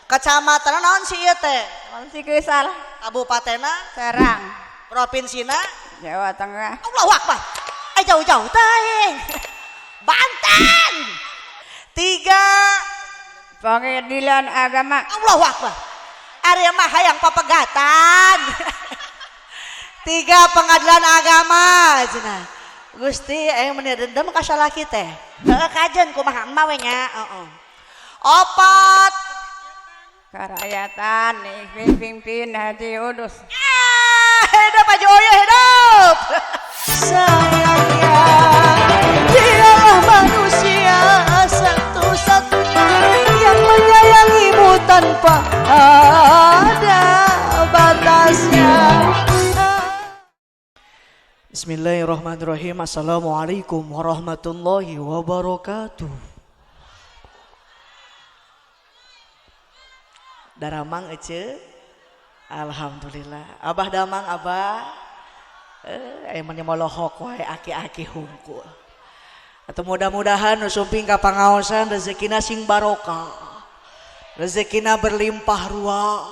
Kecamatan naon sih ieu teh? Cikeusal. Kabupatenna? Serang. Provinsina? Jawa Tengah. Allahu Akbar. Ay jauh-jauh teuing. Banten. 3 Pengadilan Agama. Allahu Akbar. Ari mah hayang papegatan. 3 pengadilan agama cenah. Gusti aya meni dendam ka salaki teh. Heeh kajen kumaha emak we nya, heeh. 4 Kerakyatan pimpin Haji Udus. Hidup Haji Oyo hidup. Sayangnya dialah manusia satu-satunya yang menyayangimu tanpa ada batasnya. Bismillahirrahmanirrahim. Assalamualaikum warahmatullahi wabarakatuh. Daramang ece, alhamdulillah. Abah damang abah, emangnya molohok wae aki-aki hungkul. Atau mudah-mudahan nu sumping ka pangaosan rezekina sing barokah, rezekina berlimpah ruah.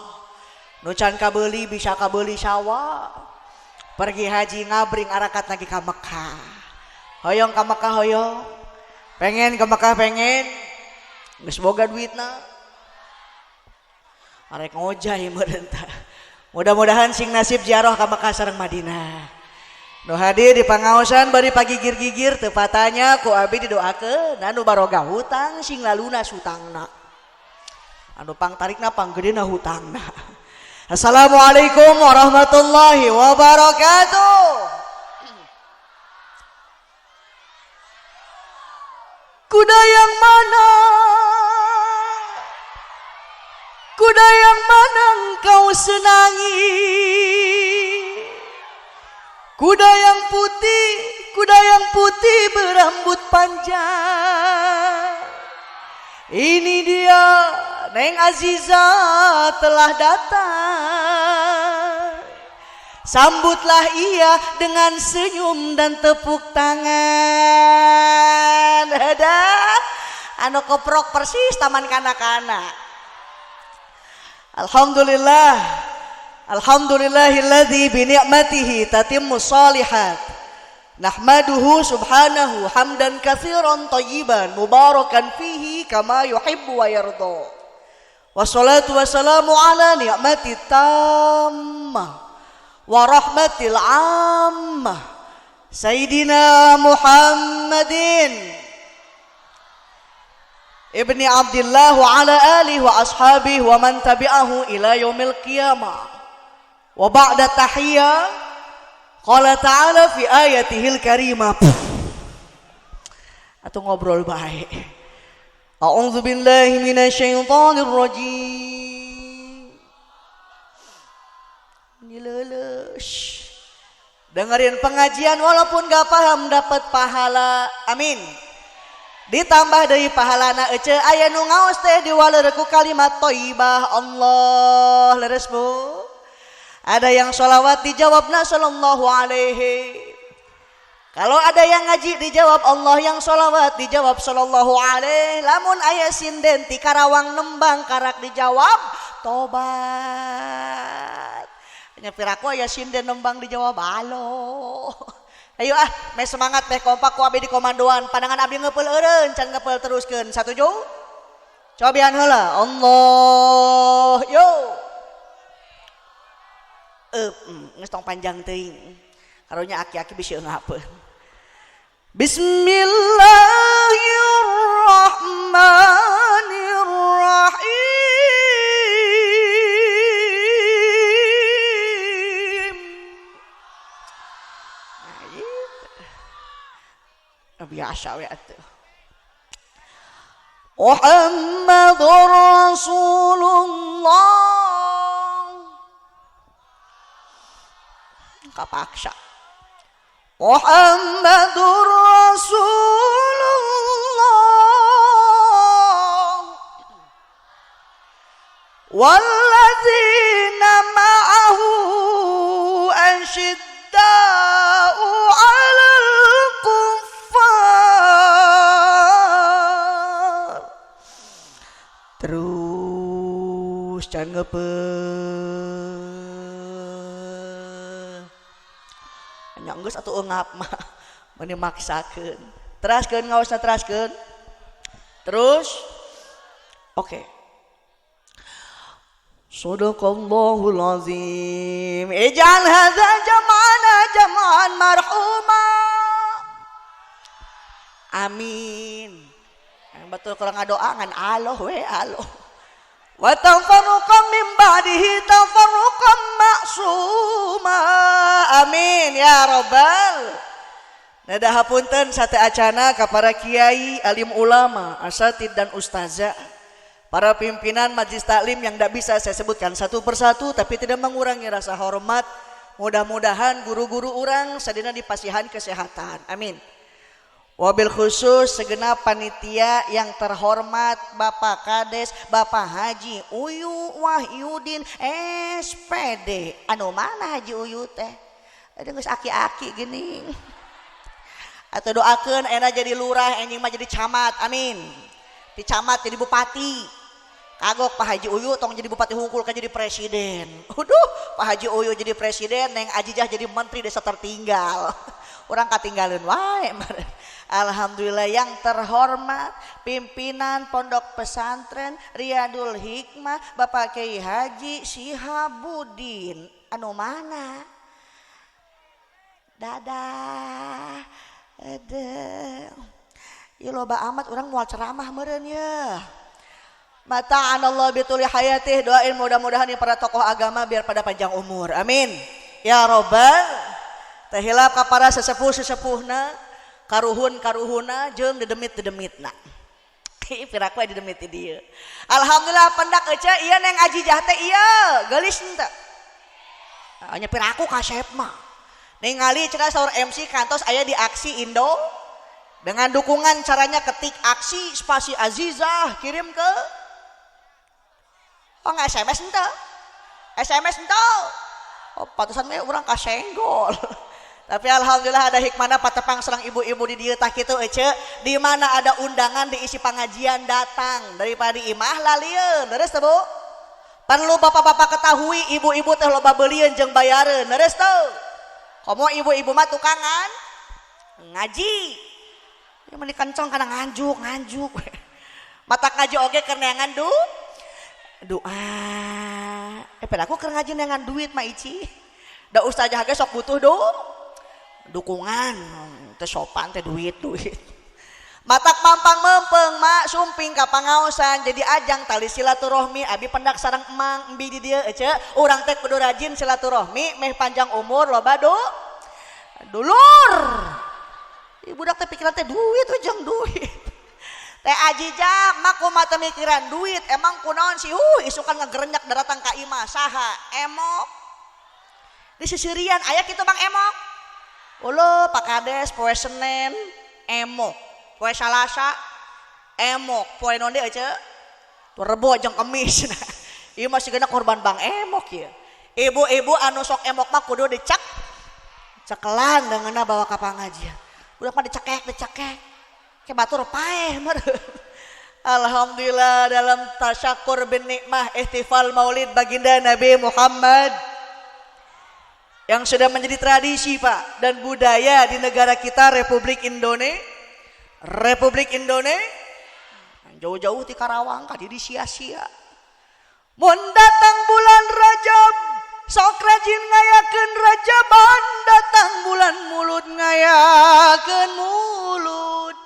Nu can kabeuli bisa kabeuli sawah. Pergi haji ngabring arakat lagi ka Mekah. Hoyong ka Mekah hoyong. Pengen ka Mekah pengen. Geus boga duitna. Arek ngojay meureun tah. Mudah-mudahan sing nasib ziarah ka Mekah sareng Madinah. Nu hadir di pangaosan bari pagigir-gigir teu patanya ku abi didoakeun anu baroga hutang sing lalunas hutangna. Anu pangtarikna panggedena hutangna. Assalamualaikum warahmatullahi wabarakatuh. Kuda yang mana? Kuda yang mana engkau senangi? Kuda yang putih berambut panjang. Ini dia Neng Aziza telah datang. Sambutlah ia dengan senyum dan tepuk tangan. Ada anu koprok persis taman kanak-kanak. Alhamdulillah. Alhamdulillahilladzi bi ni'matihi tatimmu shalihat. Nahmaduhu subhanahu hamdan katsiran thayyiban mubarakan fihi kama yuhibbu wa yarda. Wassalatu wassalamu ala ni'mati tammah wa rahmatil ammah Sayyidina Muhammadin ibni Abdillah wa ala alihi wa ashabihi wa man tabi'ahu ila yaumil qiyamah. Wa ba'da tahiyya qala ta'ala fi ayatihil karimah. Atau ngobrol baik. A'udzu billahi minasyaitonir rajim. Nilelesh. Dengerin pengajian walaupun gak paham dapat pahala. Amin. Ditambah deui pahalana ece aya nu ngaos teh diwaler ku kalimat thayyibah. Allah leres Bu. Ada yang sholawat dijawabna sallallahu alaihi. Kalau ada yang ngaji dijawab Allah, yang sholawat dijawab sallallahu alaihi. Lamun aya sinden ti Karawang nembang karak dijawab tobat. Nya piraku aya sinden nembang dijawab alo. Ayo ah, meh semangat meh kompak ku abi di komandoan. Pandangan abdi ngepeul eureun can ngepeul teruskeun. Satuju? Cobian heula. Allah yo. Geus tong panjang teuing. Karunya aki-aki bisa ngapeun. Bismillahirrahmanirrahim. Nah, biasa we atuh. Muhammadur Rasulullah. Kapaksa. Muhammadur Rasulullah walladzina ma'ahu asyidda'u 'alal kuffar. Terus Alus can ngeupeut. Nya geus atuh eungap mah meuni maksakeun. Teraskeun ngaosna teraskeun. Terus oke. Okay. Sadaqallahul azim. Ij'al hadza jam'ana jam'an marhuma. Amin. Yang betul kalau ngadoa ngan aloh we aloh. Wa tafarruqan min ba'dihi tafarruqan ma'suma. Amin ya rabbal. Nada hapunten sate acana ka para kiai, alim ulama, asatid dan ustazah, para pimpinan majlis taklim yang tidak bisa saya sebutkan satu persatu tapi tidak mengurangi rasa hormat. Mudah-mudahan guru-guru urang sadina dipasihan kesehatan. Amin. Wabil khusus segenap panitia yang terhormat Bapak Kades, Bapak Haji Uyu Wahyudin SPD. Anu mana Haji Uyu teh? Ada geus aki-aki gini. Atau doakeun enak jadi lurah, enjing mah jadi camat. Amin. Di camat jadi bupati. Kagok Pak Haji Uyu tong jadi bupati hungkul kan jadi presiden. Aduh, Pak Haji Uyu jadi presiden, Neng Ajijah jadi menteri desa tertinggal. Orang katinggalin wae. Alhamdulillah yang terhormat pimpinan Pondok Pesantren Riyadul Hikmah Bapak Kiai Haji Sihabudin. Anu mana? Dadah. Ede. Ieu loba amat urang moal ceramah meureun ye. Mata'anallahu bituli hayatih, doain mudah-mudahan ya para tokoh agama biar pada panjang umur. Amin. Ya robbal. Teh hilap ka para sesepuh-sesepuhna, karuhun-karuhuna jeung dedemit-dedemitna. Piraku aya dedemit di dieu. Alhamdulillah pendak ece ieu Neng Ajijah teh ieu, geulis henteu. Nya piraku kasep mah. Ningali cenah saur MC kantos aya di Aksi Indo dengan dukungan caranya ketik aksi spasi Azizah kirim ke oh nggak SMS ente, SMS ente, oh patusan mah urang kasenggol. Tapi alhamdulillah ada hikmahna patepang serang ibu-ibu di dieu tah kitu ece, di mana ada undangan diisi pengajian datang daripada imah lalieun, leres teu Bu? Perlu bapak-bapak ketahui ibu-ibu teh loba beulieun jeung bayareun, leres teu? Komo ibu-ibu mah tukangan ngaji. Ya meni kencong kana nganjuk, nganjuk. Mata ngaji oge keur neangan du doa. Padaku keur ngaji neangan duit mah Ici. Da ustazah ge sok butuh do dukungan, teu sopan teh duit duit. Matak pampang mempeng mak sumping ka pangaosan jadi ajang tali silaturahmi abi pendak sareng emang embi di dieu ece urang teh kudu rajin silaturahmi meh panjang umur loba do dulur. Ibu budak teh pikiran teh duit we jeung duit. Teh Ajijah mak kumaha teh mikiran duit emang kunaon sih isukan ngagerenyak daratang ka imah saha emok. Di sisirian aya kitu Bang emok. Ulo Pak Kades poe Senin emok, poe Salasa emok, poe naon deui ece? Rebo jeung Kemis. Ieu mah sigana korban Bang Emok ieu. Ibu-ibu anu sok emok mah kudu dicek cekelan deungeunna bawa ka pangajian. Budak mah dicekek dicekek. Ke batur paeh meureun. Alhamdulillah dalam tasyakur bin nikmah ihtifal Maulid baginda Nabi Muhammad yang sudah menjadi tradisi Pak dan budaya di negara kita Republik Indonesia. Republik Indonesia jauh-jauh di Karawang kadi di sia-sia. Mun datang bulan Rajab sok rajin ngayakeun rajaban, datang bulan Mulud ngayakeun mulud.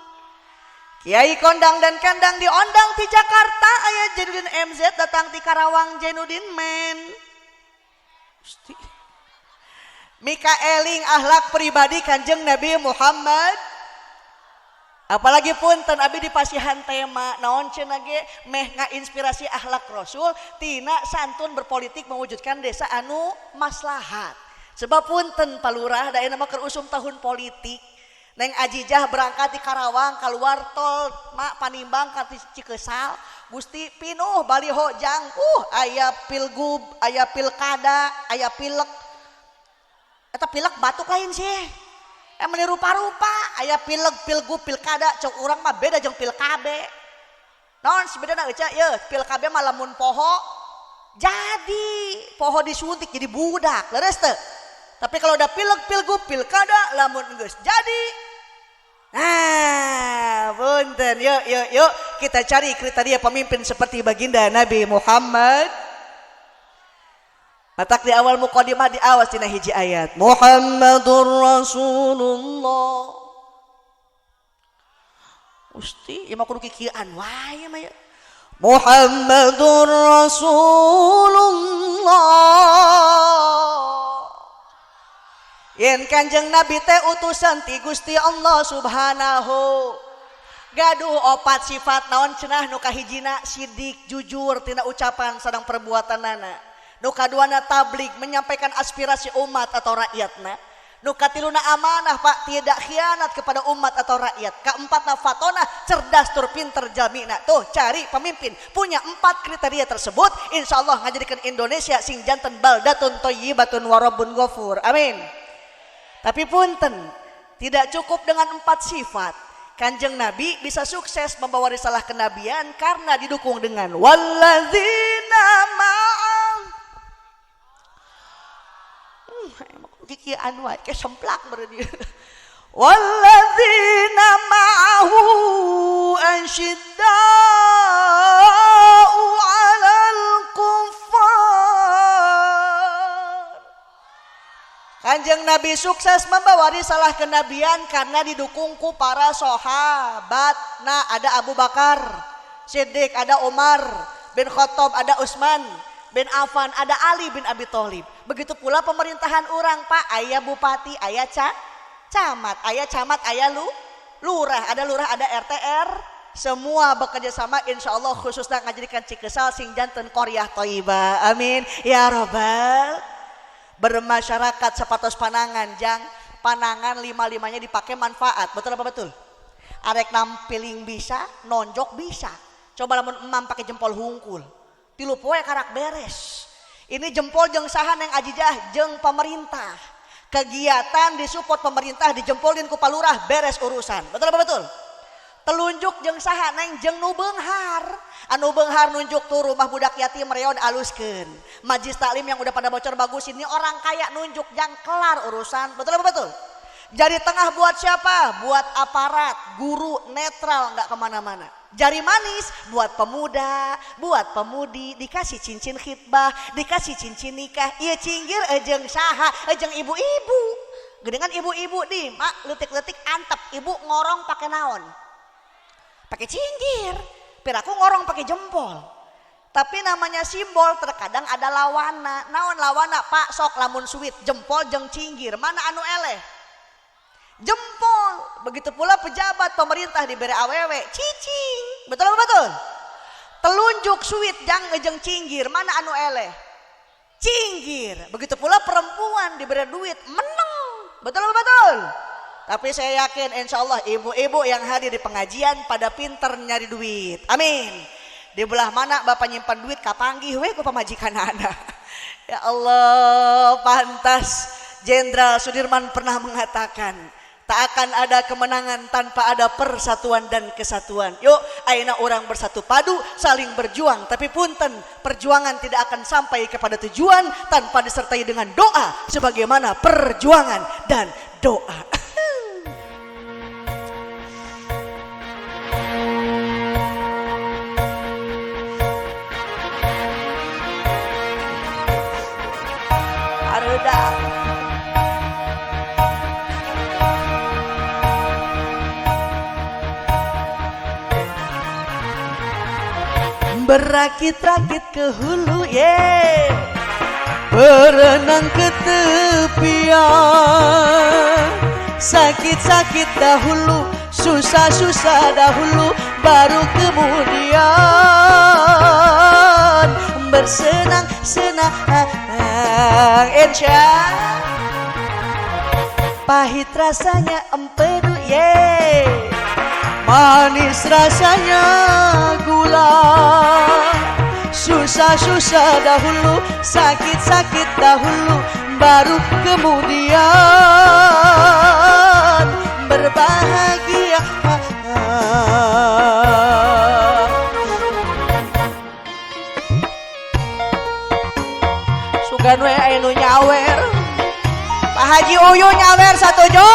Kiai kondang dan kandang diondang di Jakarta aya Jainuddin MZ datang di Karawang Jainuddin Men. Gusti. Mika eling akhlak pribadi Kanjeng Nabi Muhammad. Apalagi punten abi dipasihan tema naon cenah ge meh ngainspirasi akhlak Rasul tina santun berpolitik mewujudkan desa anu maslahat. Sebab punten palurah da ayeuna mah keur usum tahun politik. Neng Ajijah berangkat di Karawang keluar tol mak Panimbang ka Cikesal Gusti pinuh baliho jang aya pilgub aya pilkada aya pilek eta pilek batuk lain sih meni rupa-rupa aya pilek pilgub pilkada cok urang mah beda jeung pil KB naon sebedana euca ye pil KB mah lamun poho Jadi poho disuntik jadi budak, leres teu? Tapi kalau udah pilek pilgub pilkada lamun geus jadi. Nah, punten, yuk yuk yuk kita cari kriteria pemimpin seperti baginda Nabi Muhammad. Matak di awal mukadimah diawas dina hiji ayat. Muhammadur Rasulullah. Gusti, ieu mah kudu kikieuan wae mah ya. Muhammadur Rasulullah. Yen Kanjeng Nabi teh utusan ti Gusti Allah Subhanahu. Gaduh opat sifat naon cenah nu kahijina sidik jujur tina ucapan sareng perbuatanana. Nu kaduana tablig menyampaikan aspirasi umat atau rakyatna. Nu katiluna amanah Pak, tidak khianat kepada umat atau rakyat. Keempatna fatonah, cerdas tur pinter jalmina. Tuh cari pemimpin punya 4 kriteria tersebut, insyaallah ngajadikeun Indonesia sing janten baldatun thayyibatun warabun ghafur. Amin. Tapi punten, tidak cukup dengan 4 sifat. Kanjeng Nabi bisa sukses membawa risalah kenabian karena didukung dengan walladzina ma'al. Kikian wae ke semplak berarti. Walladzina ma'ahu asyidda'u 'alal kuffar. Kanjeng Nabi sukses membawa risalah kenabian karena didukung ku para sahabat. Nah, ada Abu Bakar Siddiq, ada Umar bin Khattab, ada Utsman bin Affan, ada Ali bin Abi Thalib. Begitu pula pemerintahan orang Pak, ayah bupati, ayah camat, ayah camat, ayah lurah, ada lurah, ada RTR, semua bekerja sama insya Allah khususnya ngajadikan Cikesal sing janten qaryah thayyibah. Amin ya robbal. Bermasyarakat sepatos panangan, jang panangan lima-limanya dipakai manfaat. Betul apa betul? Arek nampiling bisa, nonjok bisa. Coba lamun emam pakai jempol hungkul. Tilu poe karak beres. Ini jempol jeung saha neng ajijah jeung pemerintah. Kegiatan disupport pemerintah dijempolin ku palurah beres urusan. Betul apa betul? Telunjuk jeung saha neng jeung nu beunghar. Anu beunghar nunjuk tuh rumah budak yatim reon aluskeun. Majlis taklim yang udah pada bocor bagus ini orang kaya nunjuk jang kelar urusan. Betul apa betul? Jari tengah buat siapa? Buat aparat, guru netral nggak kemana-mana. Jari manis buat pemuda, buat pemudi, dikasih cincin khitbah, dikasih cincin nikah. Ieu cinggir ejeng saha, ejeng ibu-ibu. Gedengan ibu-ibu nih, mak letik-letik antep, ibu ngorong pakai naon? Pakai cinggir. Piraku ngorong pakai jempol. Tapi namanya simbol terkadang ada lawana. Naon lawana? Pak sok lamun suwit, jempol jeung cinggir, mana anu eleh? Jempol. Begitu pula pejabat pemerintah diberi awewe cicing. Betul apa betul? Telunjuk suwit jang ngejeng cinggir, mana anu eleh? Cinggir. Begitu pula perempuan diberi duit meneng. Betul apa betul? Tapi saya yakin insya Allah ibu-ibu yang hadir di pengajian pada pinter nyari duit. Amin. Di belah mana bapak nyimpan duit kapanggih we ku pamajikan anak. Ya Allah, pantas Jenderal Sudirman pernah mengatakan, tak akan ada kemenangan tanpa ada persatuan dan kesatuan. Yuk, ayeuna orang bersatu padu, saling berjuang. Tapi punten, perjuangan tidak akan sampai kepada tujuan tanpa disertai dengan doa. Sebagaimana perjuangan dan doa. Aruda. Berakit-rakit ke hulu, ye, berenang ke tepian. Sakit-sakit dahulu, susah-susah dahulu, baru kemudian bersenang-senang. Insya pahit rasanya empedu, ye, manis rasanya gula. Susah-susah dahulu, sakit-sakit dahulu, baru kemudian berbahagia. Sugan we aya nu nyawer. Pak Haji Uyu nyawer satuju.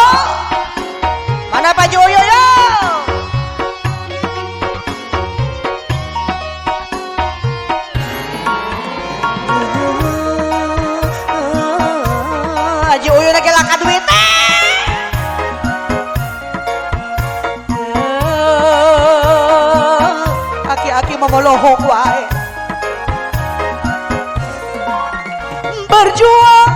Mana Pak Haji Uyu yo? Haji Uyu lagi laka duit. Aki-aki memolohok wae. Berjuang,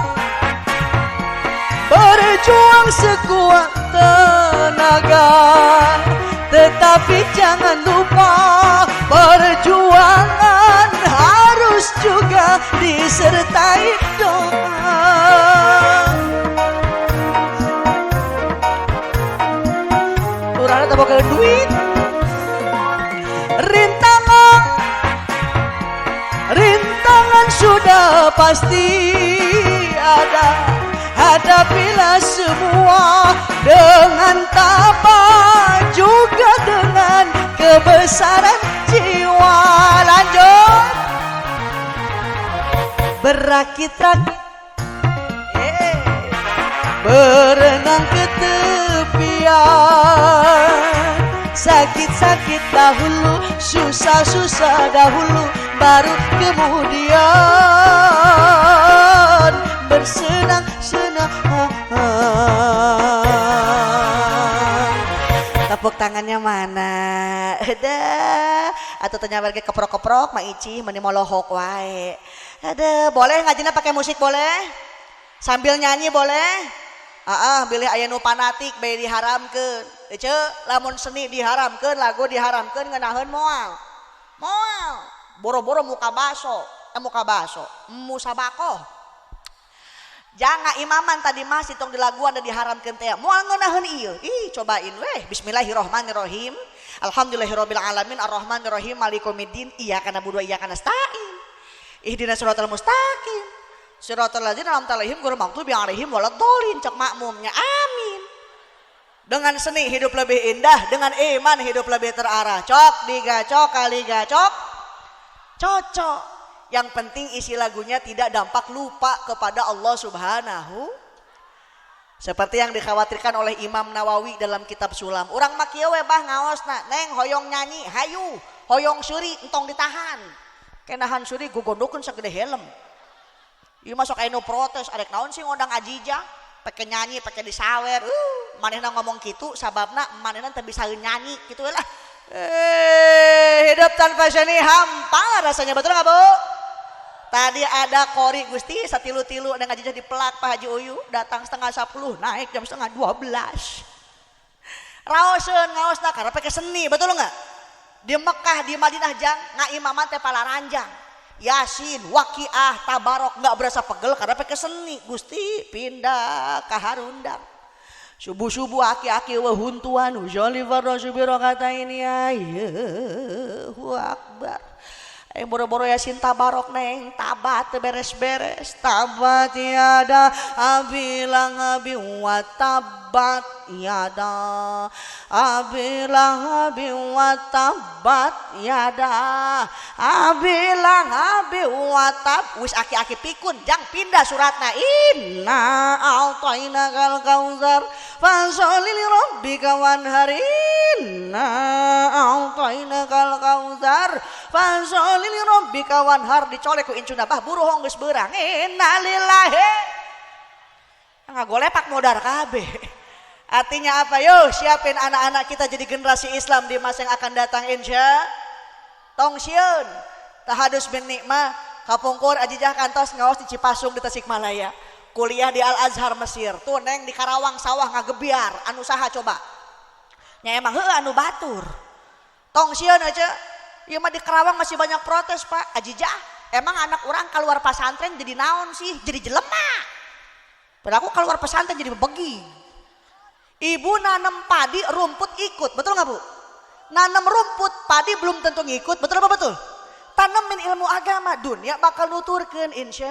berjuang sekuat tenaga, tetapi jangan lupa perjuangan harus juga disertai doa. Turana tak bakal duit. Rintangan, rintangan sudah pasti ada. Hadapilah semua dengan tabah, juga dengan kebesaran jiwa. Lanjut. Berakit-rakit, berenang ke tepian. Sakit-sakit dahulu, susah-susah dahulu, baru kemudian bersenang-senang. Tepuk tangannya mana? Ada. Atau tanya warga keprok-keprok, Mak Ici meni molohok wae. Ada, boleh ngajina pakai musik boleh? Sambil nyanyi boleh? Bilih aya nu fanatik bae diharamkeun. Ece, lamun seni diharamkeun, lagu diharamkeun ngeunaheun moal. Moal. Boro-boro muka baso, muka baso, musabakoh. Jangan imaman tadi masih tong dilaguan dan diharamkeun teh. Moal ngeunaheun ieu. Ih, cobain weh. Bismillahirrahmanirrahim. Alhamdulillahirabbil alamin arrahmanirrahim maliki yaumiddin. Iyyaka na'budu wa iyyaka nasta'in. Ihdinas siratal mustaqim. Siratal ladzina an'amta 'alaihim ghairil maghdubi 'alaihim waladdallin. Cek makmumnya amin. Dengan seni hidup lebih indah, dengan iman hidup lebih terarah. Cok digacok kali gacok cocok. Yang penting isi lagunya tidak dampak lupa kepada Allah Subhanahu. Seperti yang dikhawatirkan oleh Imam Nawawi dalam kitab Sulam. Urang mah kieu we bah ngaosna, neng hoyong nyanyi hayu, hoyong suri entong ditahan. Kenahan suri gogondokeun sagede helm. Ieu masuk aya nu protes, arek naon sih ngondang Ajijah, pake nyanyi, pake disawer. Manehna ngomong kitu sababna manehna teu bisa nyanyi kitu we lah. Hidup tanpa seni hampa rasanya, betul nggak Bu? Tadi ada kori Gusti satilu-tilu neng Ajijah dipelak Pak Haji Uyu datang 9:30 naik jam 11:30. Raoseun ngaosna karena pakai seni, betul nggak? Di Mekah, di Madinah jang ngaimaman teh palaranjang. Yasin, Waqiah, Tabarok nggak berasa pegel karena pakai seni. Gusti pindah ke Harundang. Subuh-subuh aki-aki wahuntuan usolli fardu subuh rakaataini Allahu akbar. Boro-boro Yasin Tabarok neng tabat beres-beres tabat tiada abilang abi wa tabat yada abilang abi wa tabat yada abilang abi wa tab wis aki-aki pikun jang pindah suratna inna a'tainakal kautsar fasholli li rabbika wanhar inna a'tainakal kautsar fasholli li rabbika wanhar dicolek ku incuna bah buruh geus beurang innalillahi ngagolepak modar kabeh. Artinya apa? Yo siapin anak-anak kita jadi generasi Islam di masa yang akan datang insya. Tong sieun tahadus bin nikmah kapungkur Ajijah kantos ngaos di Cipasung di Tasikmalaya, kuliah di Al Azhar Mesir tuh neng di Karawang sawah ngagebiar anu saha coba nya emang heuh anu batur. Tong sieun aja. Ieu mah di Karawang masih banyak protes Pak. Ajijah emang anak orang keluar pesantren jadi naon sih? Jadi jelema. Padahal aku keluar pesantren jadi bebegi. Ibu nanam padi rumput ikut, betul nggak Bu? Nanam rumput padi belum tentu ngikut, betul apa betul? Tanemin ilmu agama dunia bakal nuturkeun insya.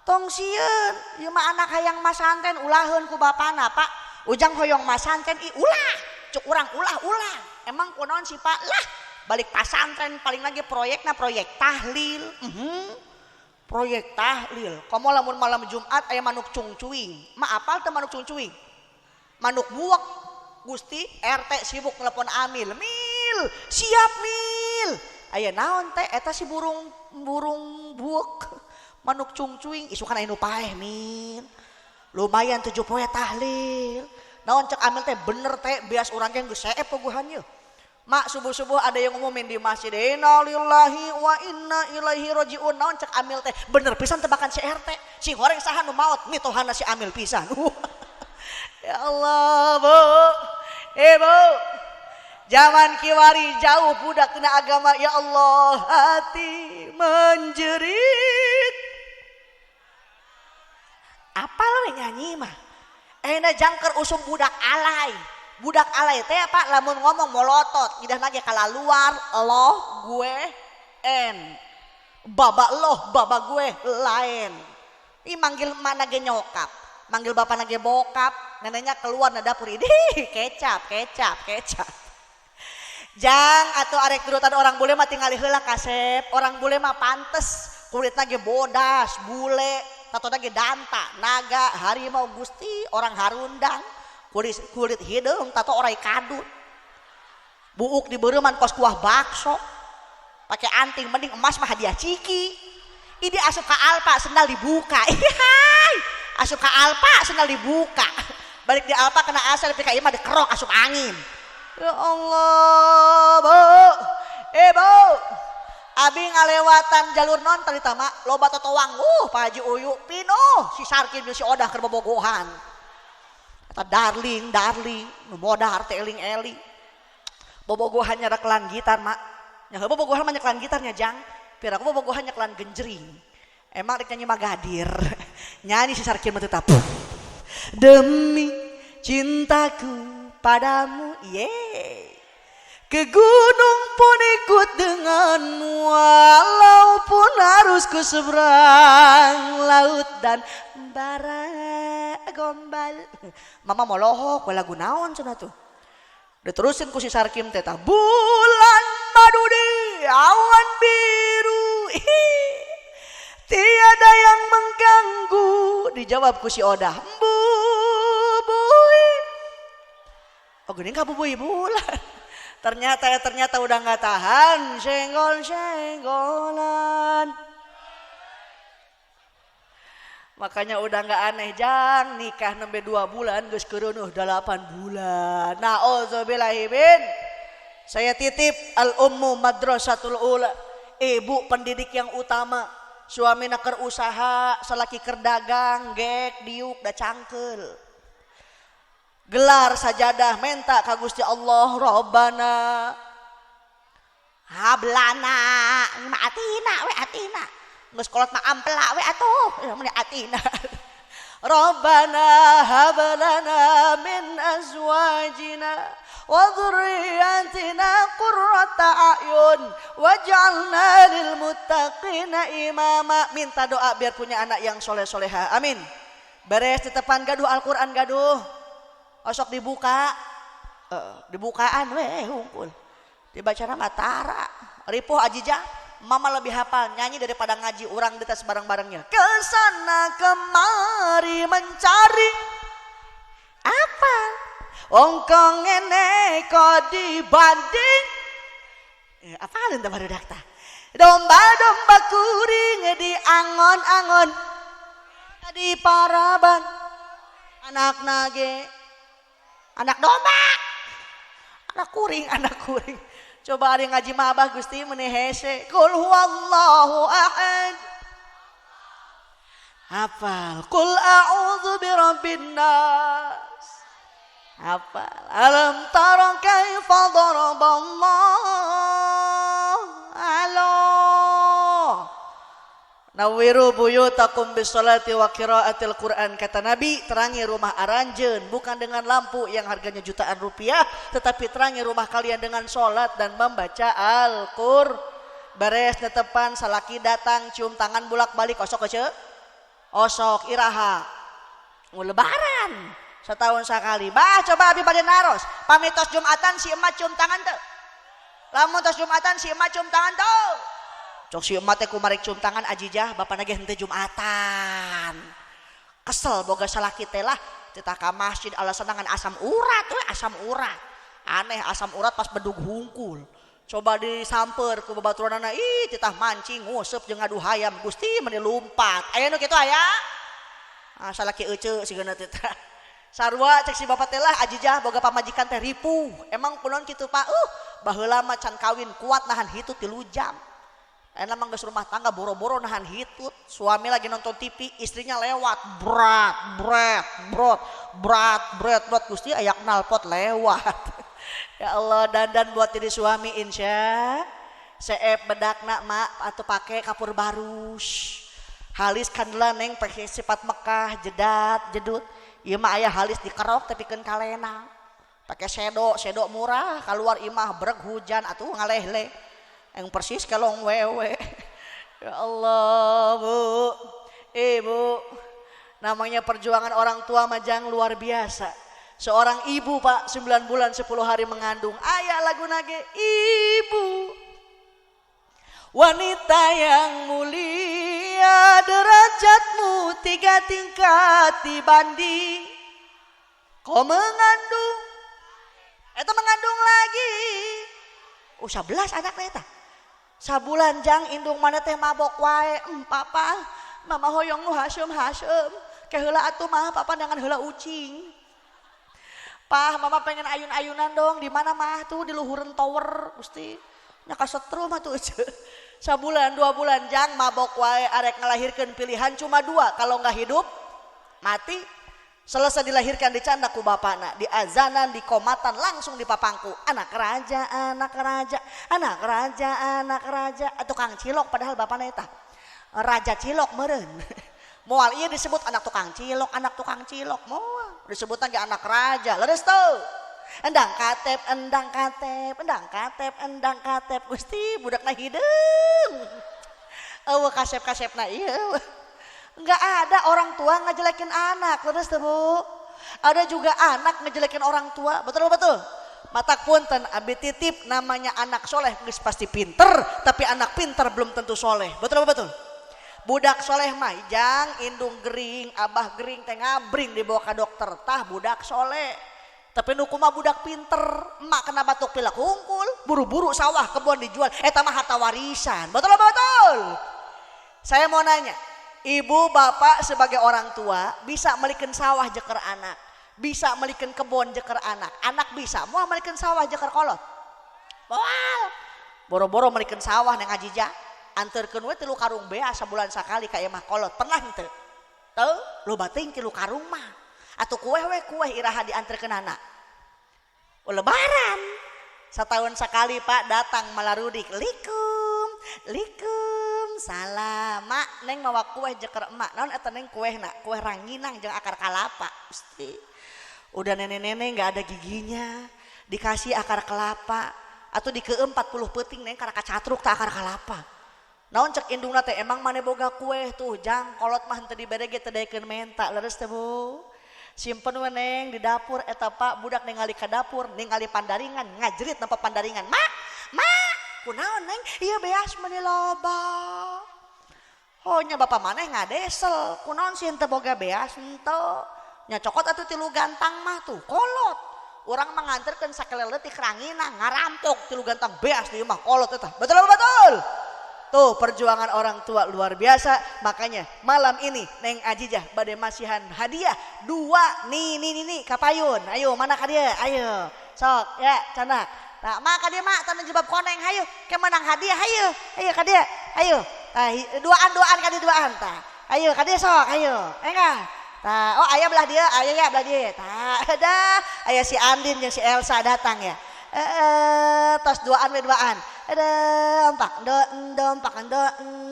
Tong sieun, ieu mah anak hayang masantren ulaheun ku bapana Pak. Ujang hoyong masantren ih ulah, cuk urang ulah-ulah. Emang kunaon sih Pak? Lah balik pasantren paling lagi proyekna proyek tahlil, Proyek tahlil. Komo lamun malam Jumat aya manuk cungcuing. Ma apal teh manuk cungcuing? Manuk buak. Gusti RT sibuk telepon Amil. Mil, siap Mil. Aya naon teh eta si burung burung buak. Manuk cungcuing isukan aya nu paeh Mil. Lumayan 7 poe tahlil. Naon cek Amil teh bener teh bias urang ge geus seep puguhan yeuh. Mak subuh-subuh ada yang ngumumin di masjid innalillahi wa inna ilaihi rajiun. Naon cek Amil teh bener pisan tebakan si RT. Si goreng saha nu maot mitohana si Amil pisan. Ya Allah, Bu. Bu. Zaman kiwari jauh budak tina agama ya Allah hati menjerit. Apa lo nyanyi mah? Enak jangker usum budak alay. Budak alay teh apa lamun ngomong molotot ngidah lagi kalaluar loh gue en baba loh baba gue lain. Ini manggil mana ge nyokap, manggil bapak nage bokap, neneknya keluar na dapur ini kecap kecap kecap. Jang atau arek turutan orang bule mah tingali heula kasep, orang bule mah pantes kulitna ge bodas, bule, tatona ge danta, naga, harimau gusti, orang harundang. Kulit hidung tato orai kadut buuk di bereuman kos kuah bakso pakai anting mending emas mah hadiah ciki ini asup ka Alfa sendal dibuka. Hai asup ka Alfa sendal dibuka balik di Alfa kena asal tapi ka ieu mah dikerok asup angin. Ya Allah Bu, Bu abi ngalewatan jalur non tadi tama loba totoang Pak Haji Uyu pinuh si Sarkin si Odah keur bobogohan. Kata darling, darling, nu modar teh eling-eling. Bobogohan nyereklan gitar, mak. Nya bobogohan mah nyeklan gitarnya, Jang. Piraku bobogohan nyeklan genjering. Emang rek nyanyi magadir. Nyanyi si Sarkin mah tetap. Demi cintaku padamu, ye. Ke gunung pun ikut denganmu walaupun harus ke seberang laut dan bara gombal. Mama mau lohok lagu naon cenah tuh. Diterusin ku si Sarkim teh bulan madu di awan biru. Tiada yang mengganggu. Dijawab ku si Odah. Bubui. Oh geuning ka bubui bulan. Ternyata udah nggak tahan senggol-senggolan. Makanya udah nggak aneh jang nikah nembe 2 bulan geus keureuneuh 8 bulan. Nauzubillahi min. Saya titip al ummu madrasatul ula, ibu pendidik yang utama. Suamina keur usaha, salaki keur dagang, gek diuk da cangkeul. Gelar sajadah menta ka Gusti Allah Rabbana hablana mah atina we atina geus kolot mah ampela we atuh mun atina Rabbana hablana min azwajina wa dzurriyyatina qurrata a'yun waj'alna lil muttaqina imama. Minta doa biar punya anak yang soleh-soleha. Amin. Beres tetepan gaduh Al-Qur'an gaduh. Osok dibuka, dibukaan weh hungkul. Dibaca nama Tara, ripuh ajija, mama lebih hafal nyanyi daripada ngaji orang di tas barang-barangnya. Kesana kemari mencari apa? Ongkong ngene kok dibanding apa entah baru dakta. Domba-domba kuring di angon-angon di paraban anak nage. Anak domba, anak kuring, anak kuring. Coba ada yang ngaji mah abah Gusti meni hese. Qul huwallahu ahad. Hafal. Qul a'udzu birabbin nas. Hafal. Alam tara kaifa daraballahu. Halo. Nawiru buyutakum bisolati wa qiraatil Quran, kata Nabi, terangi rumah aranjeun bukan dengan lampu yang harganya jutaan rupiah, tetapi terangi rumah kalian dengan sholat dan membaca Al-Qur'an. Beres netepan salaki datang cium tangan bolak-balik osok ece osok iraha lebaran setahun sekali. Bah coba abi bade naros pamitos Jumatan si emak cium tangan teu, lamun tos Jumatan si emak cium tangan teu. Cok si emak teh kumarik cium tangan Ajijah, bapana ge henteu Jumatan. Kesel boga salaki teh lah, titah ka masjid alasan ngan asam urat we, asam urat. Aneh asam urat pas bedug hungkul. Coba disamper ku babaturanana, ih titah mancing nguseup jeung ngadu hayam, Gusti meni lumpat. Aya nu kitu aya? Ah salaki euceu sigana teh. Sarua cek si bapak teh lah Ajijah boga pamajikan teh ripuh. Emang kunaon kitu Pak? Baheula mah can kawin kuat nahan hitut 3 jam. Enak mah geus rumah tangga boro-boro nahan hitut. Suami lagi nonton TV, istrinya lewat, brat, bret, brot, brat, bret, brot, Gusti aya knalpot lewat. Ya Allah, dandan buat diri suami insya. Seep bedakna mak atau pakai kapur barus. Halis kandela neng pakai sifat Mekah, jedat, jedut. Ieu mah aya halis dikerok tapi keun kalena. Pakai sedok, sedok murah, keluar imah breg hujan atuh ngalehle. Yang persis kalong wewe. Ya Allah, Bu. Ibu. Namanya perjuangan orang tua majang luar biasa. Seorang ibu Pak 9 bulan 10 hari mengandung. Aya lagu nage ibu. Wanita yang mulia derajatmu 3 tingkat dibanding. Kau mengandung. Eta mengandung lagi. Oh 11 anaknya eta. Sabulan jang indung mana teh mabok wae. Papa, mama hoyong nu hasem-hasem. Ke heula atuh mah papa dengan heula ucing. Pah, mama pengen ayun-ayunan dong. Di mana mah tuh di luhureun tower, Gusti. Nya kasetrum atuh. Sabulan 2 bulan jang mabok wae arek ngalahirkeun pilihan cuma 2, kalau nggak hidup mati. Selesai dilahirkan dicanda ku bapana, diazanan, dikomatan, langsung dipapangku. Anak raja, anak raja, anak raja, anak raja. Tukang cilok padahal bapana eta. Raja cilok meureun. Moal ieu disebut anak tukang cilok, anak tukang cilok. Moal disebutna ge anak raja. Leres teu? Endang katep, endang katep, endang katep, endang katep. Gusti budakna hideung. Eueuh kasep-kasepna ieu. Enggak ada orang tua ngejelekin anak, terus tuh Bu. Ada juga anak ngejelekin orang tua, betul betul. Matak punten, abi titip namanya anak soleh, geus pasti pinter, tapi anak pinter belum tentu soleh, betul betul. Budak soleh mah jang indung gering, abah gering teh ngabring dibawa ke dokter, tah budak soleh. Tapi nu kumaha budak pinter, emak kena batuk pilek hungkul, buru-buru sawah kebun dijual, eta mah harta warisan, betul betul. Saya mau nanya. Ibu bapak sebagai orang tua bisa melikin sawah jeker anak, bisa melikin kebon jeker anak, anak bisa mau melikin sawah jeker kolot, moal, boro-boro melikin sawah neng Ajijah, anterkeun we 3 karung bea sabulan sakali ka imah kolot, pernah henteu? Teu, loba teuing 3 karung mah, atuh kueh we kueh iraha dianterkeun anak, oh, lebaran, setahun sekali Pak datang malarudik, likum, likum. Salah, mak neng mawa kue jeker emak, naon eta neng kue nak, kue ranginang jeung akar kalapa, Gusti. Udah nenek-nenek nggak ada giginya, dikasih akar kelapa, atau di ke 40 peuting neng karena kacatruk tak akar kelapa. Naon cek indungna teh emang mane boga kue tuh, jang kolot mah henteu dibere ge teu daekeun menta, leres teh Bu. Simpen we neng di dapur eta Pak budak ningali ka dapur, ningali pandaringan, ngajerit nampa pandaringan. Mak, mak. Kunaon neng, iya beas meni loba. Oh nya bapak maneh ngadesel, kunaon sih henteu boga beas henteu. Nya cokot atuh 3 gantang mah tuh, kolot. Urang mah nganterkeun sakele leutik ranginang, ngarampok 3 gantang beas di imah kolot eta. Betul betul. Tuh perjuangan orang tua luar biasa. Makanya malam ini Neng Ajijah bade masihan hadiah 2 nih nih nih nih kapayun. Ayo mana ka dia? Ayo. Sok ya canak. Nah, mak ka dia mak tanah jebab koneng hayu ke menang hadiah hayu. Ayo ka dia. Ayo. Tah duaan ka dia duaan tah. Ayo ka dia sok ayo. Engah. Tah oh aya belah dia, aya ya belah dia. Tah ada aya si Andin jeung si Elsa datang ya. Tos duaan we duaan. Ada empak do empak do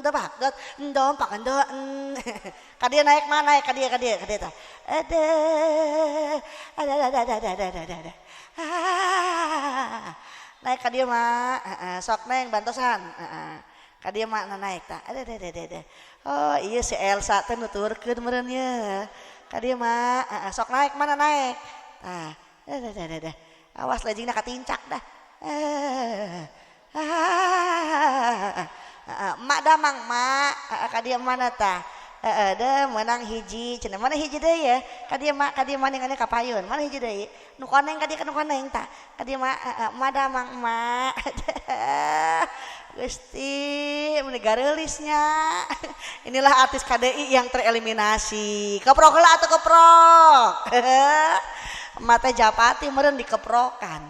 empak do empak do. Ka dia naik mana naik ka dia ka dia ka dia tah. Ada ada ada ada ada ada. Naik ka dia mah, sok neng bantosan. Ka dia mah naik tah. Ada ada ada ada. Oh iya si Elsa teh nuturkeun meureun ye. Ka dia mah, sok naik mana naik. Tah, ada ada ada. Awas lejingna katincak dah. Heeh, emak damang mak, heeh, ka dieu mana tah? Heeh, deuh meunang hiji cenah. Mana hiji deui ye? Ka dieu mak, ka dieu maningannya ka payun. Mana hiji deui? Nu koneng ka dieu, nu koneng tah. Ka dieu mak, heeh, emak damang emak. Gusti, meuni gareulis nya. Inilah artis KDI yang tereliminasi. Keprok heula atuh keprok. Emak teh japati meureun dikeprokan.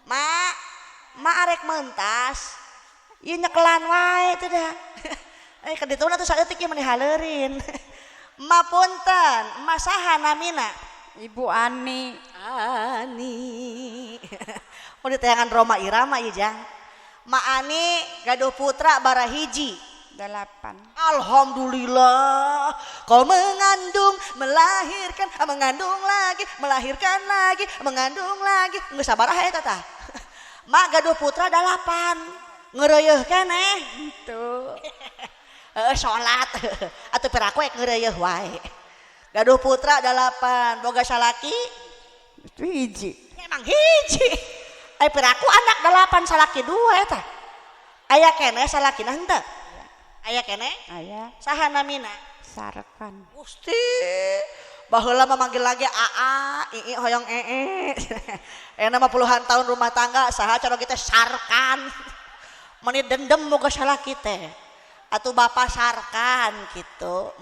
Mak, mak arek mentas. Ieu nyekelan wae teh dah. Eh ka dituna tuh saeutik ieu meni haleurin. Emak punten, emak saha namina? Ibu Ani. Ani. Oh ditayangan Rhoma Irama ieu jang. Mak Ani gaduh putra barahiji. 8. Alhamdulillah kau mengandung, melahirkan, mengandung lagi, melahirkan lagi, mengandung lagi. Geus sabaraha eta tah? Mak gaduh putra 8. Ngeureuyeih keneh. Henteu. Heeh, salat. Atuh piraku ek ngeureuyeih wae. Gaduh putra 8, boga salaki? Itu hiji. Emang hiji. Ai piraku anak 8 salaki 2 eta. Aya keneh salakina henteu? Aya keneh? Aya. Saha namina? Sarkan. Gusti. Baheula mah manggil lagi aa, ii hoyong ee. Enak mah puluhan tahun rumah tangga saha cara kita Sarkan. Meni dendem boga salaki teh. Atuh bapak Sarkan gitu.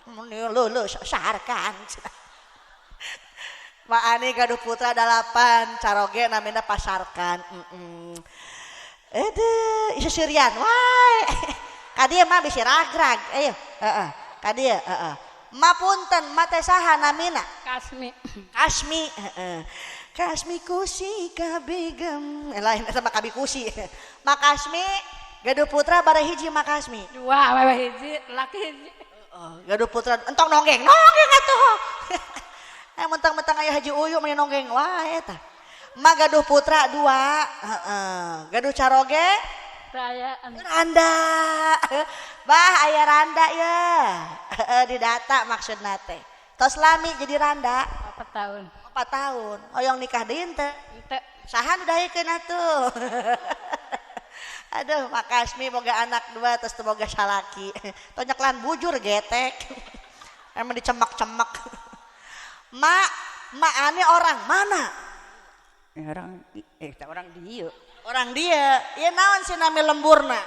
Meni leuleus Sarkan. Mak Ani gaduh putra 8, caroge namina Pasarkan. Aduh, ieu seureurian wae. Ka dieu mah bisi ragrag. Ayo, heeh. Ka dieu, heeh. Ma punten, ma teh saha namina? Kasmi. Kasmi, heeh. Kasmi kusi kabigem. Lain eta mah kabi kusi. Ma Kasmi gaduh putra barahiji Ma Kasmi. 2, awewe hiji, laki hiji. Heeh, gaduh putra entong nonggeng, nonggeng atuh. Mentang-mentang aya Haji Uyu mah nonggeng wae eta. Ma gaduh putra 2, heeh. Gaduh caroge? Raya. Randa. Bah aya randa ya. Heeh, didata maksudna teh. Tos lami jadi randa. 4 tahun. 4 tahun. Hoyong nikah deui henteu? Henteu. Saha nu daekeun atuh? Aduh, Mak Kasmi boga anak 2 terus teu boga salaki. Tong nyeklan bujur getek. Emang dicemek-cemek. Mak, Mak Ani orang mana? Orang orang dieu. Orang dia. Ieu naon sih nami lemburna?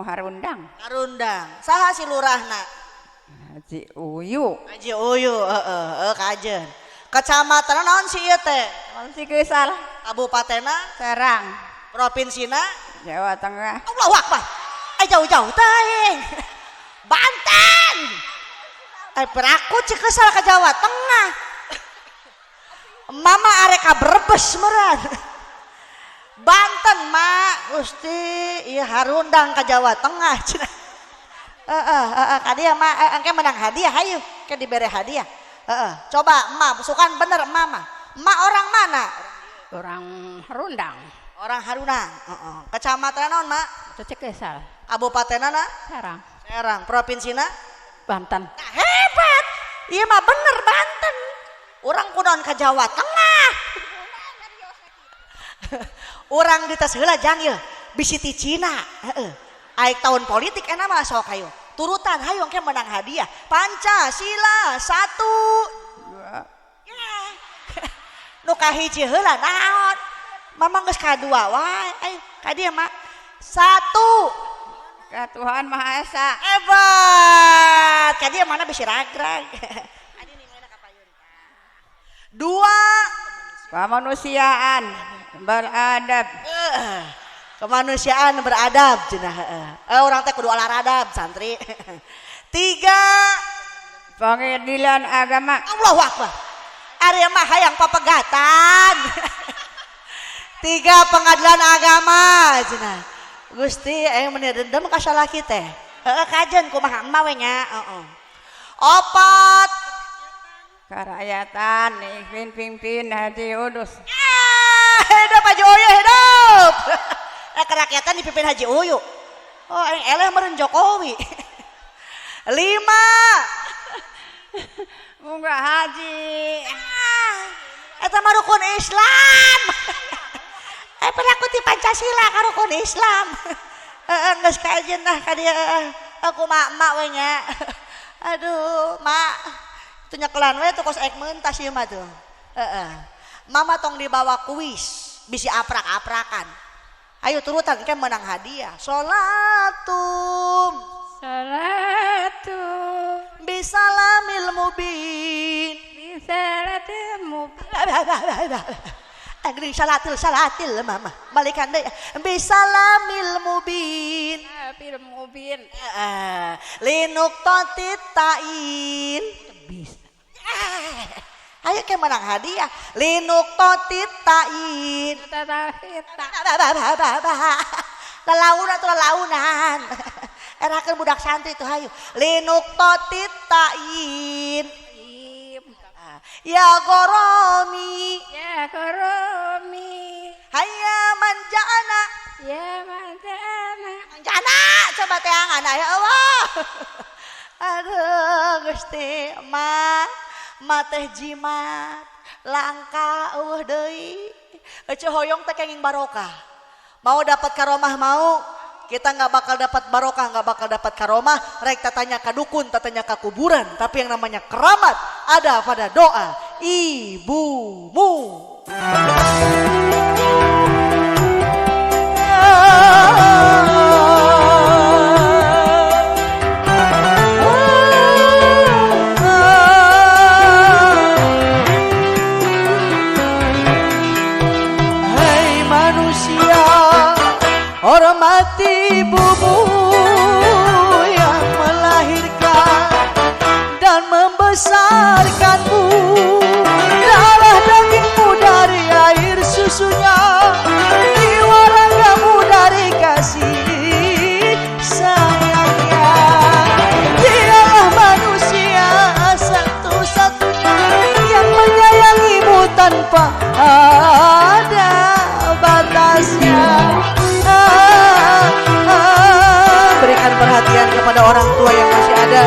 Harundang. Harundang. Saha si lurahna? Haji Uyu. Haji Uyu, heeh, heeh kajen. Kecamatan naon sih ieu teh? Naon Cikeusal? Kabupatenna? Serang. Provinsina? Jawa Tengah. Allahu Akbar. Jauh-jauh teuing. Banten. Peraku Cikeusal ke Jawa Tengah. Mama arek ka Brebes meureun. Banten mak Gusti ieu harundang ka Jawa Tengah cenah. Heeh, heeh, ka dieu mah engke menang hadiah hayu ke dibere hadiah. Heeh, coba emak sukan bener emak mah. Emak orang mana? Orang Harundang. Orang Harundang, heeh. Kecamatan naon mak? Cikeusal. Kabupatenna? Serang. Serang. Provinsina? Banten. Nah, hebat. Ieu mah bener Banten. Urang kunaon ka Jawa Tengah. Urang dites heula jang ieu. Bisi ti Cina, heeh. Aik tahun politik enak mah sok hayu. Turutan hayu engke menang hadiah. Pancasila 1 2. Ya. Nu kahiji heula naon? Mamang geus kadua wae. Ayo ka dieu mak. 1. Ka Tuhan Maha Esa. Hebat. Ka dieu mana bisi ragrag. 2. Kemanusiaan beradab. Kemanusiaan beradab cenah heeh. Urang teh kudu olaradab santri. 3. Pengadilan agama. Allahu Akbar. Ari mah hayang papegatan. 3 pengadilan agama cenah. Gusti aya meni dendam ka salaki teh. Heeh kajen kumaha emak we nya, heeh. 4. Kerakyatan pimpin Haji Udus. Hidup Haji Uyu hidup. Kerakyatan dipimpin Haji Uyu. Oh, aing eleh meureun Jokowi. 5. Munggah haji. Eta mah rukun Islam. Pernah ti Pancasila ka rukun Islam. Heeh geus kajen nah ka dieu aku mak-mak we nya. Aduh, mak. Itu nyekelan we tuh kos ek mentas ieu mah tuh. Heeh. Mama tong dibawa kuis, bisi aprak-aprakan. Ayo turutan kan menang hadiah. Sholatum. Salatu bisalamil mubin. Bisalatil mubin. Agri salatil salatil mama. Balikan deui. Bisalamil mubin. Bil mubin. Linuktotit tain. Bisa. Ayo ke menang hadiah. Linuktotit tain. Lalaun atau lalaunan. Erakeun budak santri tuh hayu. Linuktotit tain. Ya goromi. Ya goromi. Hayya manjana. Ya manjana. Manjana coba teangan ya Allah. Aduh Gusti ma ma teh jimat langka eueuh deui. Ece hoyong teh kenging barokah. Mau dapat karomah mau, kita nggak bakal dapat barokah, nggak bakal dapat karomah. Rek tatanya ka dukun, tatanya ka kuburan. Tapi yang namanya keramat ada pada doa ibumu. Hei manusia, hormati ibumu yang melahirkan dan membesarkanmu. Darah dagingmu dari air susunya, jiwa ragamu dari kasih sayangnya. Dialah manusia satu-satunya yang menyayangimu tanpa ada batasnya. Berikan perhatian kepada orang tua yang masih ada.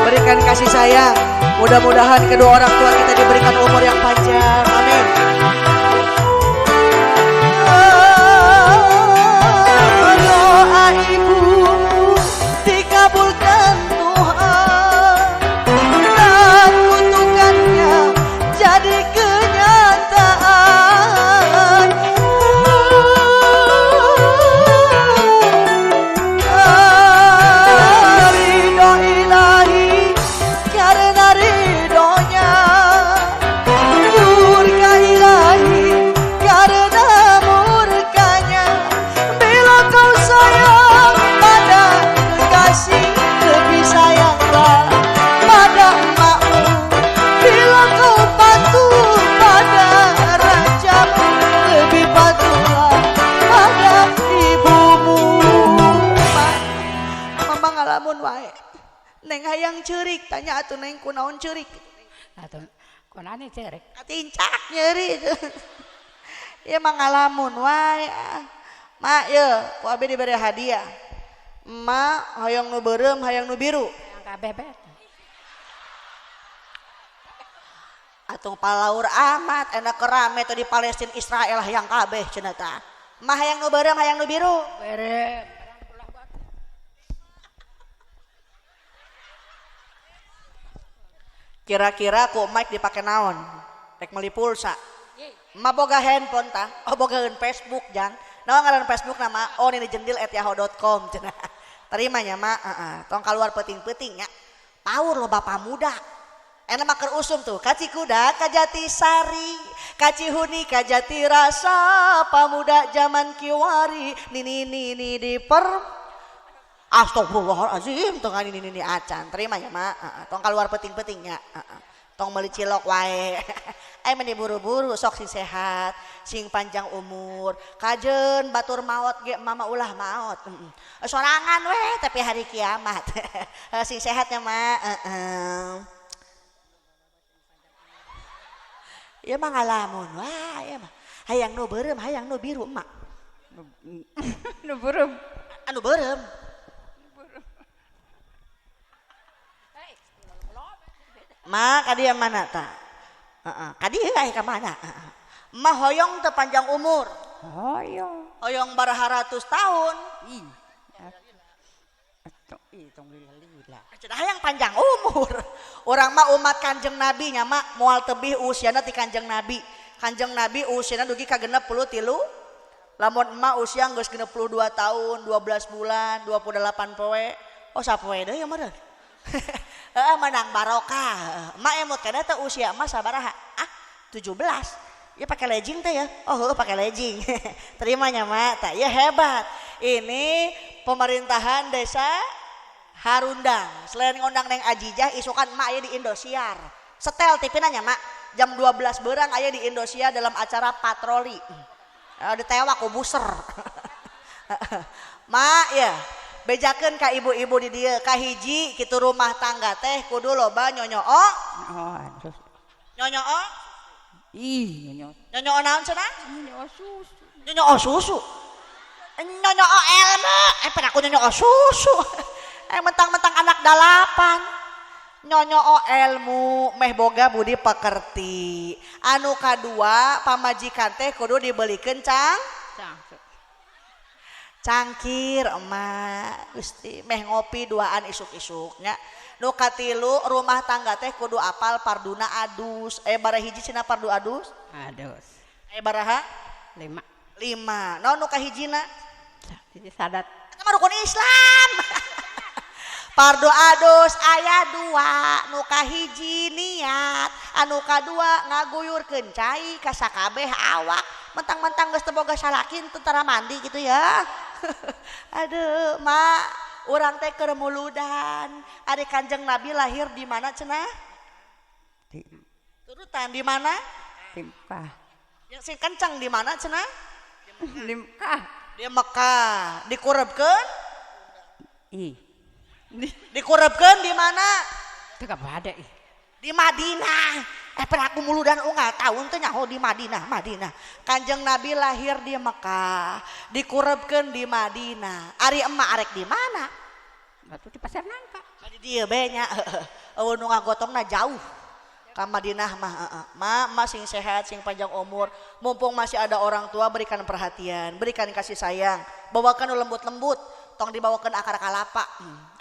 Berikan kasih sayang. Mudah-mudahan kedua orang tua kita diberikan umur yang panjang. Amin. Doa ibumu dikabulkan Tuhan, dan kutukannya jadi kenyataan. Ridho ilahi karena ridhonya, murka ilahi karena murkanya. Bila kau sayang pada kekasih, lebih sayanglah pada emakmu. Bila kau patuh pada rajamu, lebih patuhlah pada ibumu. Mama ngalamun wae. Neng hayang ceurik, tanya atuh neng kunaon ceurik. Atuh kunane ceurik. Katincak nyeri. Ya mah ngalamun wae. Mak ye, ku abi diberi hadiah. Emak hayang nu beureum, hayang nu biru. Hayang kabeh bae. Atuh palaur amat enak kerame tuh di Palestina Israel hayang kabeh cenah tah. Emak hayang nu beureum, hayang nu biru. Beureum. Kira-kira ku mic dipake naon? Rek meuli pulsa. Emak boga handphone tah, oh bogaeun Facebook jang. Naon ngaran Facebook nama? Oh nini jendil @yahoo.com cenah. Terima nya mak, heeh. Tong kaluar peuting-peuting nya. Paur lo bapak muda. Enak mah keur usum tuh, kaci kuda kajati sari, kaci huni kajati rasa, pamuda zaman kiwari, nini nini di per Astagfirullahalazim, tong nini nini acan. Terima ya mak, tong keluar peuting-peuting nya. Tong meuli cilok wae. Ai meni buru-buru sok sing sehat, sing panjang umur. Kajen batur maot ge mama ulah maot. Sorangan weh tapi hari kiamat. Sing sehat ya mak. Ya mah ngalamun wah ya mah. Hayang nu beureum, hayang nu biru emak. Nu beureum. Anu beureum. Ma kadieu mana ta? Heeh, kadieu aya ka mana? Ma hoyong teu panjang umur. Hoyong. Hoyong baraharatus tahun. Iya. Ih, tong lila-lila. Cenah hayang panjang umur. Urang mah umat Kanjeng Nabi nya mak, moal tebih usiana ti Kanjeng Nabi. Kanjeng Nabi usiana dugi ka 63. Lamun emak usia geus 62 tahun, 12 bulan, 28 poe. Oh sapoe deui ya meureun. Heeh, menang barokah. Emak emut kana teh usia emak sabaraha? Ah, 17. Ya pakai legging teh ya. Oh, heuh pakai legging. Terima nya mak. Tah ya hebat. Ini pemerintahan desa Harundang. Selain ngundang Neng Ajijah, isukan emak aya di Indosiar. Setel TV nanya mak. Jam 12 berang aya di Indosiar dalam acara patroli. Ditewak ku buser. Mak ya, bejakeun ka ibu-ibu di dieu, kahiji kitu rumah tangga teh kudu loba nyonyoo. Oh, aduh. Nyonyoo? Ih, nyonyoo. Nyonyoo naon cenah? Nyonyoo susu. Nyonyoo susu. Nyonyoo ilmu. Pada aku nyonyoo susu. Mentang-mentang anak 8. Nyonyoo ilmu meh boga budi pekerti. Anu kadua pamajikan teh kudu dibelikeun cangkir emak Gusti meh ngopi duaan isuk-isuknya. Nu katilu rumah tangga teh kudu apal parduna adus. Bara hiji cenah pardu adus? Adus. Baraha? 5. 5. Naon nu kahijina? Hiji sadat. Eta mah rukun Islam. Pardu adus aya 2, nu kahiji niat, anu kadua ngaguyurkeun cai ka sakabeh awak. Mentang-mentang geus teu boga salaki tentara mandi gitu ya. Aduh, mak, urang teh keur muludan. Ari Kanjeng Nabi lahir di mana cenah? Di Turutan di mana? Di Mekah. Yang sing kencang di mana cenah? Di Mekah. Di Mekah. Dikurebkeun? Ih. Dikurebkeun di mana? Teu kabade ih. Di Madinah. Pernah aku muludan unggal tahun teh nyaho di Madinah, Madinah. Kanjeng Nabi lahir di Mekah, dikurebkeun di Madinah. Ari emak arek di mana? Batu di Pasar Nangka. Di dieu be nya. Eueuh nu ngagotongna jauh. Ka Madinah mah heeh. Ma, ma sing sehat, sing panjang umur. Mumpung masih ada orang tua berikan perhatian, berikan kasih sayang. Bawakan nu lembut-lembut, tong dibawakan akar kalapa.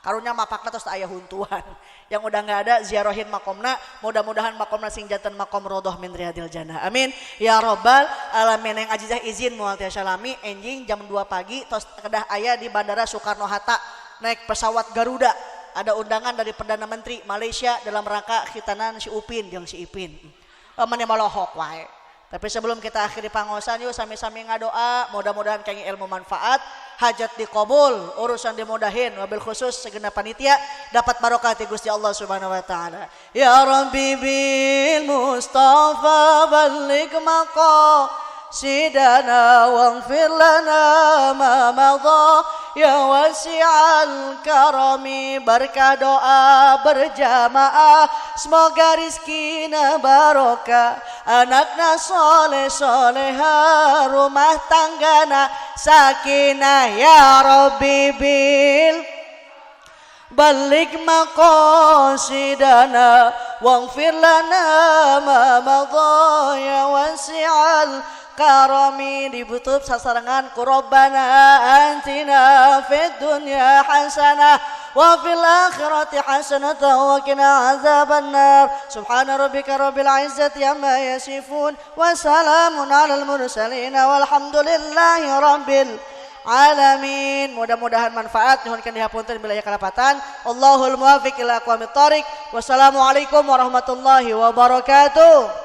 Karunya mapakna tos aya huntuan. Yang udah nggak ada ziarahin makomna, mudah-mudahan makomna sing janten makom rodoh min riyadil jannah. Amin ya robbal alamin. Yang Ajijah izin moal tiasa lami enjing jam 2 pagi tos kedah aya di Bandara Soekarno Hatta naik pesawat Garuda. Ada undangan dari Perdana Menteri Malaysia dalam rangka khitanan si Upin jeung si Ipin. Mane molohok wae. Tapi sebelum kita akhiri pangosan yuk sami-sami ngadoa, mudah-mudahan kenging ilmu manfaat, hajat dikabul, urusan dimudahin, wabil khusus segenap panitia dapat barokah ti Gusti Allah Subhanahu wa taala. Ya Rabbi bil Mustafa balligh maqasidana waghfir lana ma madha ya wasi'al karami. Berkah doa berjamaah, semoga rizkina barokah, anakna soleh soleha, rumah tanggana sakinah. Ya Rabbi bil balik maqasidana waghfir lana ma madha ya wasi'al karami. Dibutuh sasarengan ku Rabbana atina fid dunya hasanah wa fil akhirati hasanatan wa qina azabannar. Subhana rabbika rabbil izzati amma yasifun wa salamun alal mursalin walhamdulillahi rabbil alamin. Mudah-mudahan manfaat, nyuhunkeun dihapunten bila aya kalapatan. Allahul muwaffiq ila aqwamit thoriq. Wassalamualaikum warahmatullahi wabarakatuh.